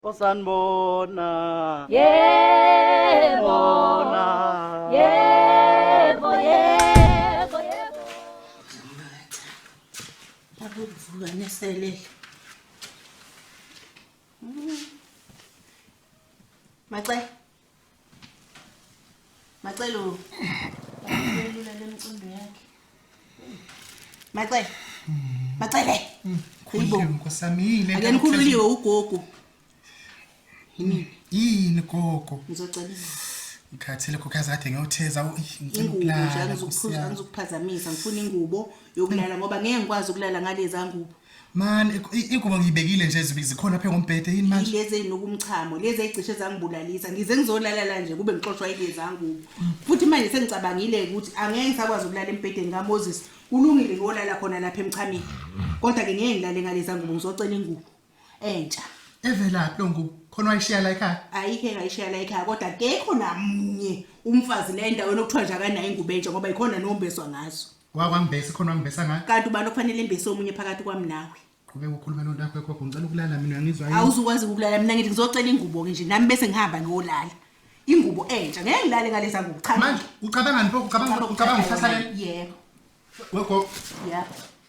Osanibona. Yebo. Yebo, yebo, yebo. Akuvuka neselele. Macele. Macelo. Uyelula lemcundo yakhe. Macele. Macele. Khululiwe nkosi yami yini lento Ake nikhululiwe ugogo. Yini? Yini gogo? Ngizocela ingubo. Ngikhathele gogo yazi kade ngiyotheza ngicela Ingubo nje ukulala nkosi angizukuphuza yami. angizukuphazamisa ngifuna ingubo yokulala ngoba ngeke ngikwazi ukulala ngalezi ngubo. Man ingubo ngiyibekile nje zikhona phe ngombhede yini manje? Yilezi ezinuka umchamo, lezi ezicishe zangibulalisa. Ngize ngizolala la nje kube ngixoshwa yilezi ngubo. Futhi manje sengicabangile ukuthi angeke ngisakwazi ukulala embhedeni kaMoses. Kulungile ngiyolala khona lapha emchameni. Kodwa ke ngeke ngilale ngalezi ngubo, ngizocela ingubo entsha. Evelaphi lo ngubo? Khona wayishiya la ekhaya? Ayikho engayishiya la ekhaya kodwa akekho namnye umfazi la endaweni okuthiwa nje akanayo ingubo entsha ngoba ikhona nombeswa ngazo. Wakwangibesa khona wangibesa ngayo. Kanti ubani okufanele embese omunye phakathi kwami nawe? Qhubeka ukhulume lonto yakho gogo ngicela ukulala mina uyangizwa yini? Awuzukwazi ukulala mina ngithi ngizocela ingubo ke nje nami bese ngihamba ngiyolala. Ingubo entsha ngeke ngilale ngaleza ngubo cha. Manje ucabangani pho ucabanga ngithatha le? Yebo. Gogo Ya.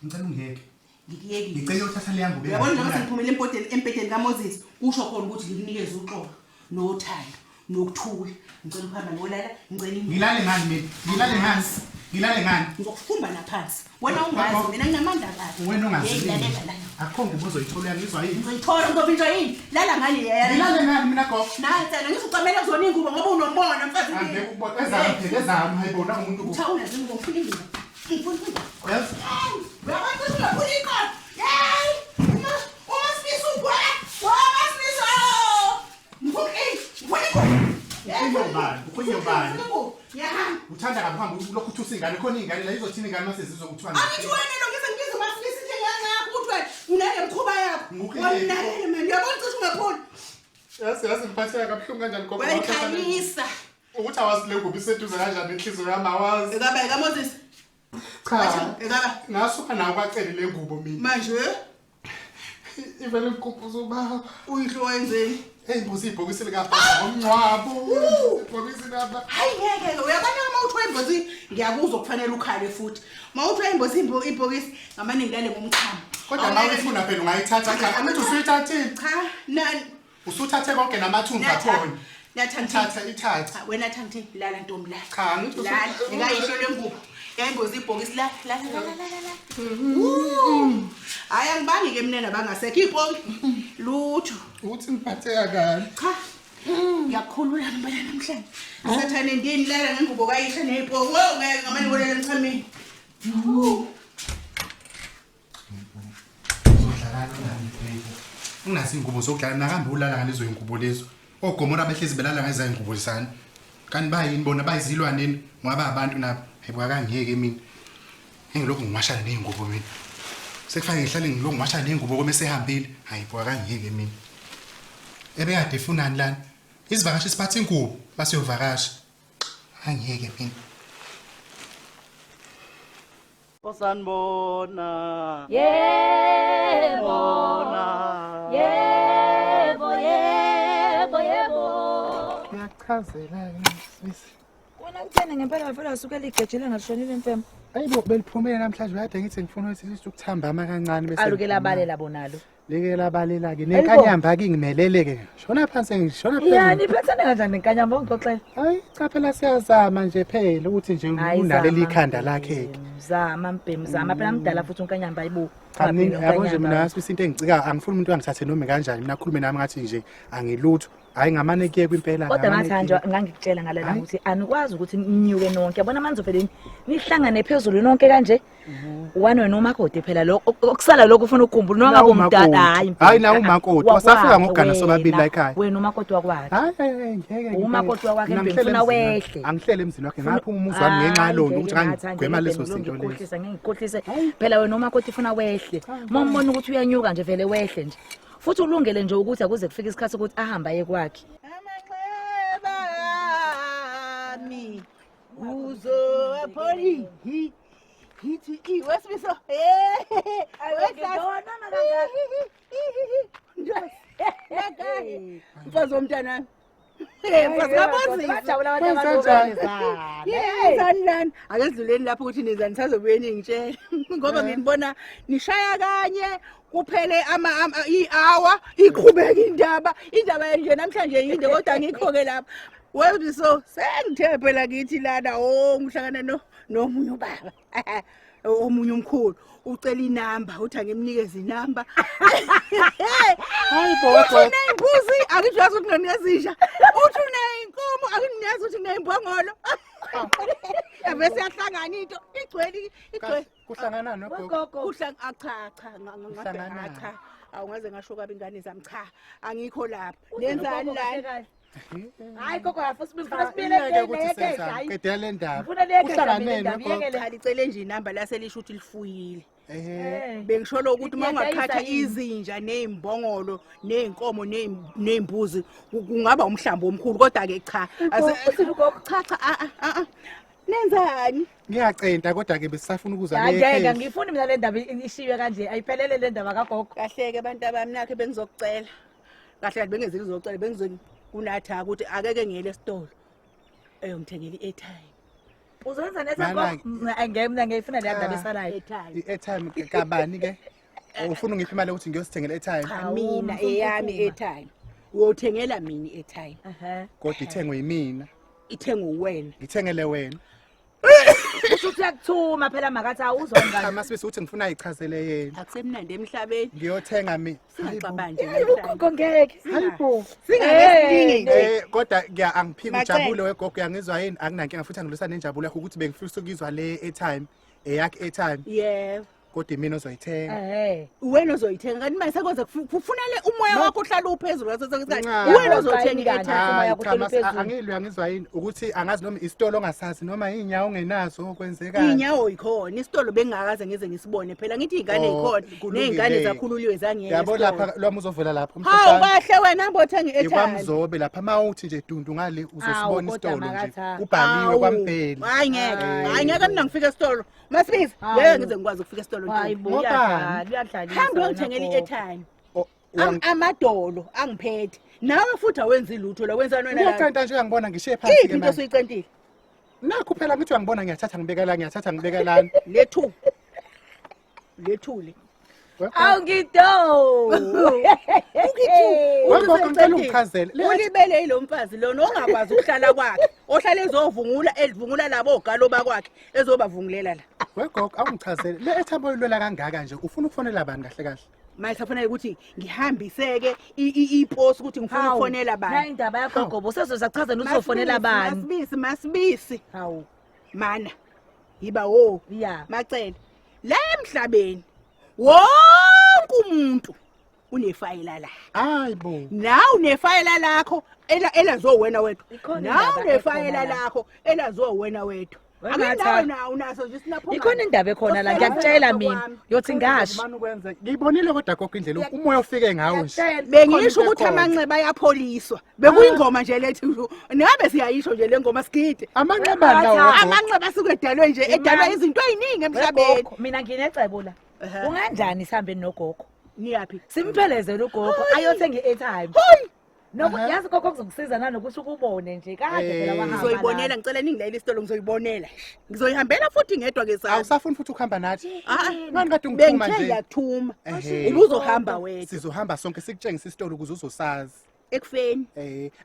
ngicela ungiyeke. Ngikuyekile. Ngicela uthatha le yangubo. Uyabona njengoba sengiphumele empoteni empeteni kaMoses kusho khona ukuthi ngikunikeze uxolo nothando nokuthula. Ngicela ukuhamba ngiyolala ngicela ingubo. Ngilale ngani mina? Ngilale ngani? Ngilale ngani? Ngizokufumba naphansi. Wena ungazi mina nginamandla kabi. Wena ongazi. Hey, lalela la. Akukho ngubo ozoyithola uyangizwa yini? Ngizoyithola ngizovinjwa yini? Lala ngani yena? Ngilale ngani mina gogo? Nansi ngizokucamela kuzona ingubo ngoba unomona mfazi. Angeke ukubona ezami phela ezami hayibona umuntu ku. Cha unazo ingubo ngifuna ingubo. Ngifuna ingubo. Yazi Uyabona ukuthi ungafuna inkolo. Hey! Uma sifisa ugwala, uma sifisa. Ngifuna ngifuna ingubo. Ukhuluma ubani? Ukhuluma ubani? Ngifuna ingubo. Ngiyahamba. Uthanda kabi uhamba ulokhu uthusa ingane khona ingane la izothini ingane mase zizokuthiwa Angithi wena lo ngize ngibize umasilisa nje ngangakho ukuthi wena unale mkhuba yakho. Ngukho Wamnakele mani. Uyabona ukuthi ungapholi. Yazi yazi ngiphatheka kabuhlungu kanjani gogo. Uyayikhanyisa. Ukuthi awazi le ngubo iseduze kanjani inhliziyo yami awazi. Ekaba kaMoses. Cha. Ekaba. Ngasuka nawe kwacele le ngubo mina. Manje Ivele ngikukhumbuza ubaba. uyihlo wenzeni? Hey mbuzi ibhokisi likababa ngomncwabo. Ibhokisi likababa. Hayi ngeke ke uyabona uma uthiwa imbozi ngiyakuzwa kufanele ukhale futhi. Uma uthiwa imbozi ibhokisi ngamane ngilale ngomchamo. Kodwa uma uyifuna phela ungayithatha cha. Angithi usuyithathile. Cha nani Usuthathe konke namathunzi akhona. Natha Thatha ithathe. Cha wena thangi lala ntombi lala. Cha angithi Lala ngikayisho lengubo. Yayimbozi ibhokisi la la la la la la. Woo! Hayi angibangi ke mina nabangasekho ibhoki. Lutho. Uthi ngiphatheka kabi. Cha. Ngiyakhulula ngempela namhlanje. Sathane ndini lala ngengubo kayisho nezibhoki. Wo ngeke ngamane ngolele emchameni. Woo! Uzodlala nani phela? Ungazi ingubo zokudlala nakambe ulala ngalezo ingubo lezo. Ogomora behlezi belala ngeza ingubo zani. Kanti bayini bona bayizilwane yini ngoba abantu nabo. Hayibo akangiyeke mina. Engilokhu ngiwashana nezingubo mina. Sekufanele ngihlale ngilokhu ngiwashana nezingubo kome sehambile. Hayibo akangiyeke mina. Ebekade efunani lana? Izivakashi siphatha ingubo basiyovakasha. Angiyeke mina. Osanibona. Yebo. Yebo, yebo, yebo. Ngiyachazela ke sisi. Kona kuthena ngempela bafela wasuka ligejele ngalishonile mfema. Ayibo beliphumele namhlanje kade ngithi ngifuna ukuthi sithi ukuthambama kancane bese. Aluke labalela bonalo. Like labalela ke Ayibo. nenkanyamba ke ngimelele ke. Shona phansi ngishona Ya phezulu. niphethene kanjani nenkanyamba ongixoxele? Hayi cha phela siyazama nje phela ukuthi nje Hayi, unaleli zama, ikhanda lakhe ke. Zama mbhemu zama phela mdala futhi unkanyamba ayibo. Cha mina yabo nje mina yasibisa into engicika angifuni umuntu angithathe noma kanjani mina khulume nami ngathi nje angilutho. Hayi ngamane kuye kwimpela. Kodwa ngamane ngathi kuye. ngangikutshela ngalela Hayi. ukuthi anikwazi ukuthi ninyuke nonke. Yabona manje vele nihlangane phezulu nonke kanje. Wani wena umakoti phela lo okusala lokho ufuna ukukhumbula noma Nawu ngabe umdala umakoti. hayi. Hayi, nawu umakoti. Wasafika ngokugana sobabili la ekhaya. Wena umakoti wakwakhe. Hayi hayi ngeke. Umakoti wakwakhe Mina mbhemu, ngihlele funa emzini wakhe. wehle. Angihlele emzini wakhe ngaphuma umuzi wami ngenxa yalona ukuthi ngangigwema lezo zinto lezo. Ngikhohlisa ngikhohlise phela wena umakoti ufuna wehle. Uma umbona ukuthi uyanyuka nje vele wehle nje. Futhi ulungele nje ukuthi akuze kufike isikhathi ukuthi ahambe aye kwakhe. Amanxeba ami uzowapholi hi hithi i wesibiso. Mfazi womntanami. Eh, mfazi kaMoses. Bajabula abantu Kwenzenjani? abanobenzana. Yenzani lana? Ake sidluleni lapho ukuthi nizani sazobuye ningitshele. Ngoba nginibona nishaya kanye kuphele ama i-hour iqhubeka indaba. Indaba nje namhlanje yinde kodwa ngikho-ke lapha. Well so sengithe phela kithi lana oh ngihlangana no nomunye ubaba. Omunye umkhulu ucela inamba uthi angimnikeze inamba. Hayi bo Uthi gogo. uneyimbuzi angithi uyazi ukuthi nginezinja. Uthi uneyinkomo angithi ukuthi ngineyimbongolo. Yavese yahlangana into igcwele igcwele. Kuhlangana nogogo. Gogo. Kuhlanga ah, cha cha Kuhlanganani? cha. Awungaze ngasho kabi ingane zami cha angikho lapha. Nenzani la? Hayi gogo yafuthi ngifuna sibile Iyeke ukuthi senzani. Qedela le ndaba. Ngifuna leyekhe Kuhlanganeni indaba, nogogo. iyeke le. Cha licele nje inamba laselisho ukuthi lifuyile. Ehhe. Bengisholo ukuthi uma ungaqhatha Iyadayisa yini? izinja nezimbongolo nezinkomo nezimbuzi kungaba umhlambi omkhulu kodwa ke cha. Uthini ugogo? Cha cha a a a. Nenzani? Ngiyacenta kodwa ke besisafuna ukuzwa Hayi le ngeke khehla. ngifuni mina le ndaba ishiywe kanje ayiphelele le ndaba kagogo. Kahleke abantu abami nakhe bengizokucela. Kahle kahle bengezile uzocela bengizo kunatha ukuthi akeke ngiyele esitolo. Eyongithengela i-airtime. Uzoyenza Mana- nesa ngeke mina ngiyifuna le ndaba Cha. esalayo. Airtime. I-airtime kabani ke? Ufuna ungiphi imali yokuthi ngiyosithengela i-airtime? Cha Hawu, mina mfuna eyami ukuphuma. i-airtime. Uyothengela mina i-airtime. Ehhe. Kodwa ithengwe yimina. Ithengwe wena. Ngithengele wena. Usho ukuthi uyakuthuma phela makathi awuzwa Cha ngani. masibisi uthi ngifuna ayichazele yena. Akusemnandi emhlabeni. Ngiyothenga mina. Singaxabani nje. Ugogo ngeke. Hayibo. Singake nje. Kodwa ngiya angiphiki Macele. ujabule wegogo uyangizwa yini? Akunankinga futhi angilwisa nenjabulo yakho ukuthi bengifisa ukuzwa le airtime. Eyakhe airtime Yebo. kodwa imina ozoyithenga. Ehhe. Wena ozoyithenga kanti manje sekwaze kufunele umoya wakho uhlale uphezulu ngaso sonke isikhathi. Nca. Wena ozothenga i-airtime. Hayi, Hayi, umoya cha, wakho mas- uhleli phezulu. angilwi angizwa yini ukuthi angazi noma isitolo ongasazi noma iy'nyawo ongenazo kwenzekani. Iy'nyawo yikhona isitolo bengingakaze ngize ngisibone phela ngithi iy'ngane Oh, yikhona kulungile. ney'ngane zakhululiwe zangiyela Yabo esitolo. lapha lwami uzovela lapho Hawu umhlosana. kahle wena hamba othenga i-airtime. Ikwamzobe lapha uma uthi nje dundu ngale uzosibona Awu, kodwa isitolo nje. makatha. Kubhaliwe Awu, kwaMbheli. Hayi ngeke. Hayi. Hayi ngeke mina ngifike esitolo. Masibiza Hawu. ngeke ngize ngikwazi ukufika esitolo Hayi ntombi. bo Ngobani? uyadlala uyadlalisa. Hamba wena uyongithengela gogo. i-airtime. Oh, Amadolo angiphethe. Nawe futhi awenzi lutho la wenzani wena la? Ngiyacenta nje uyangibona ngishiye phansi Iphi ke into manje. osuyicentile? Nakhu phela ngithi uyangibona ngiyathatha ngibeka la ngiyathatha ngibeka lana. Lethu. Lethule. Awu ngido. Wegogo ngicela ungichazele. Le Ulibele yilo mfazi lona ongakwazi ukuhlala kwakhe. Ohlala ezovungula elivungula labo ogalo bakwakhe ezobavungulela la. Wegogo awungichazele. Le airtime oyilwela kangaka nje ufuna ukufonela bani kahle kahle? Manje safanele ukuthi ngihambiseke iposi ukuthi ngifuna ukufonela Na bani. indaba yakho gogo usezozachaza ukuthi uzofonela bani. Masibisi, masibisi. Hawu. Mana. Yiba wo. Ya. Macele. La emhlabeni wonke umuntu unefayela la. Hayi bo. Nawe unefayela lakho elaziwa wena wedwa. Ikhona Nawe indaba unefayela ekhona la. lakho elaziwa wena wedwa. Wena Anginawe Tha. na unaso nje sinapho. Ikhona indaba ekhona la ngiyakutshela mina. Yothi ngasho. Manje ukwenza. Ngiyibonile kodwa gogo indlela umoya ofike ngawo nje. Bengisho ukuthi Khona into amanxeba ayapholiswa. Bekuyingoma nje lethi ngabe siyayisho nje le ngoma sigide. Amanxeba lawo. wegogo. Amanxeba asuke edalwe nje edalwa izinto eziningi emhlabeni. Gogo, mina nginecebo la. Ehhe. Unganjani sihambe nogogo? Niyaphi? Simphelezele ugogo ayothenga i-airtime. Hoyi! Noku Ehhe. yazi gogo kuzokusiza nanokuthi ukubone nje kade phela Eh. wahamba. Ngizoyibonela ngicela ningilayele isitolo ngizoyibonela. Ngizoyihambela futhi ngedwa ke sami. Awusafuni futhi ukuhamba nathi. Ah, Manje kade ungithuma bengithe nje. ngiyakuthuma. Ehhe. Ubuzohamba wedwa Sizohamba sonke sikutshengise isitolo ukuze uzosazi. ekufeni.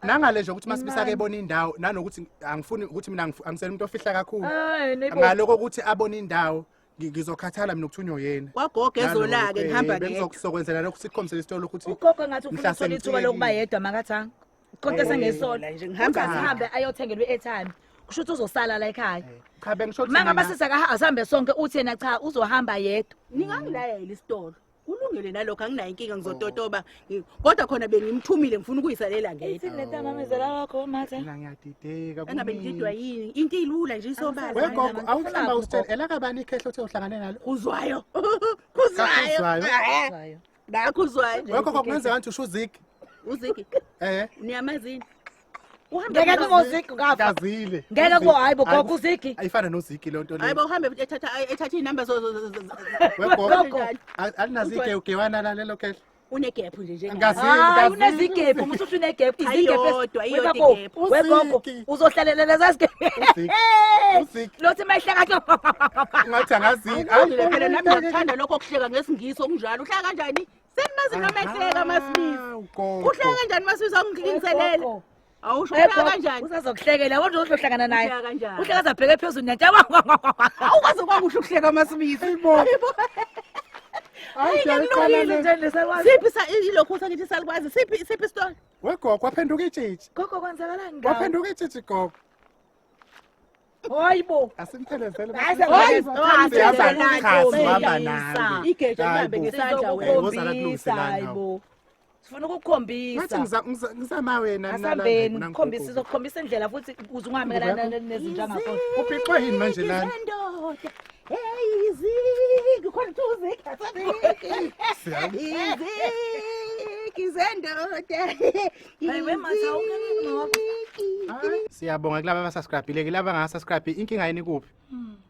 Nangale nje ukuthi masibisa ke ebona indawo nanokuthi angifuni ukuthi mina angisele umuntu ofihla kakhulu. Eh, nebo. Ngaloko ukuthi abone indawo ngizokhathala mina ukuthunywa yena. Kwagogo ezolake ngihamba ngedwa. Bengizokwenzela lokhu sikhombise isitolo ukuthi Ugogo ngathi ufuna mhla ukuthola ithuba lokuba sengicekile. yedwa makathanga. Konke Eh. sengesona Nje ngihamba Uthi asihambe ayothengelwa i-airtime. Kusho ukuthi uzosala la ekhaya. Cha bengisho ukuthi Uma ngabe mina- sisaka asihambe sonke uthi yena cha uzohamba yedwa. Ningangilayela isitolo. Kulungile nalokho anginayo inkinga ngizototoba. Kodwa khona bengimthumile ngifuna ukuyisalela ngedwa. Ithini le ntamamezela wakho matha? Mina ngiyadideka. Engabe kuningi. ngididwa yini? Into ilula nje isobala. Wegogo Ngifuna awuhlamba ugogo. usitshele elakabani ikhehlo othe uhlangane nalo. Kuzwayo. Kuzwayo. Kuzwayo. Eh, Nakuzwayo. Wegogo kungenzeka ngathi usho uziki. Uziki Eh niyamazini. Ngeke kube uziki ngafa. kazile. Ngeke kube hayi bo gogo uziki. Ayifana noziki le nto le. Hayibo uhambe ethatha ethatha inamba zo Wegogo Gogo. alinazi igewana la lelo khehlo. Unegephu nje njengawe. Angikazi- Hayi unezigebhu umuntu uthi unegebhu izigebhu Ayodwa, iyodwa webabo igebhu. wegogo Uziki. uzohlalela leza zigebhu Uziki. Uziki. lothi mayihleka Ngathi angazi. Kulungile phela nami ngiyakuthanda lokho kuhleka ngesingisi okunjalo. Uhleka kanjani? Senimazi noma ehleka Masibisi. Ugogo. Uhleka kanjani Masibisi awungilingiselele? Awusho uhleka kanjani? Usazokuhlekela wonje uzohlangana naye. Uhleka kanjani? Uhleka zabheke phezulu nje. Awukwazi kwakuhle ukuhleka Masibisi. Hayibo. Hayi siyaqala le. Nje lesalwazi. Siphi sa ilokhu sakithi salikwazi? Siphi siphi isitolo? Wegogo waphenduka itshitshi. Gogo kwenzakalani ngawe? Waphenduka itshitshi gogo. Hayibo. Asimphelezele. Hayi, Hayi, Sihamba hayi, sihamba nami. Igeja libambe Hayibo. ngesandla wena. Woza la kulungiselana Sizokukhombisa hayibo. Sifuna ukukukhombisa. Ngathi ngizama wena mina la Asambeni ngibona ngikhombisa ngikho. sizokukhombisa indlela futhi uze ungamelana nezinja ngakhona. Uphixwe yini manje lana? Indoda. Hey iziki khona uziki asabiki. Iziki zendoda. Hayi, we Matha, awungeni ngoba. Siyabonga kulaba abasubscribe-ile kulaba abangasubscribe inkinga yini kuphi?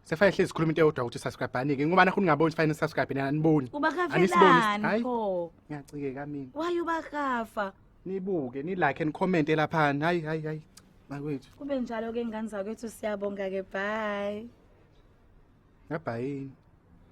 Sefanele hlezi sikhuluma into eyodwa ukuthi subscribe-ani-ke ngoba nakho ningaboni sifanele subscribe nina aniboni. Anisiboni. Ubakafelani Hayi pho? ngiyacikeka mina. Why ubakafa? Nibuke ni like and comment laphana. Hayi hayi hayi. Bakwethu. Kube njalo ke ngane zakwethu siyabonga ke bye. Ngabhayini.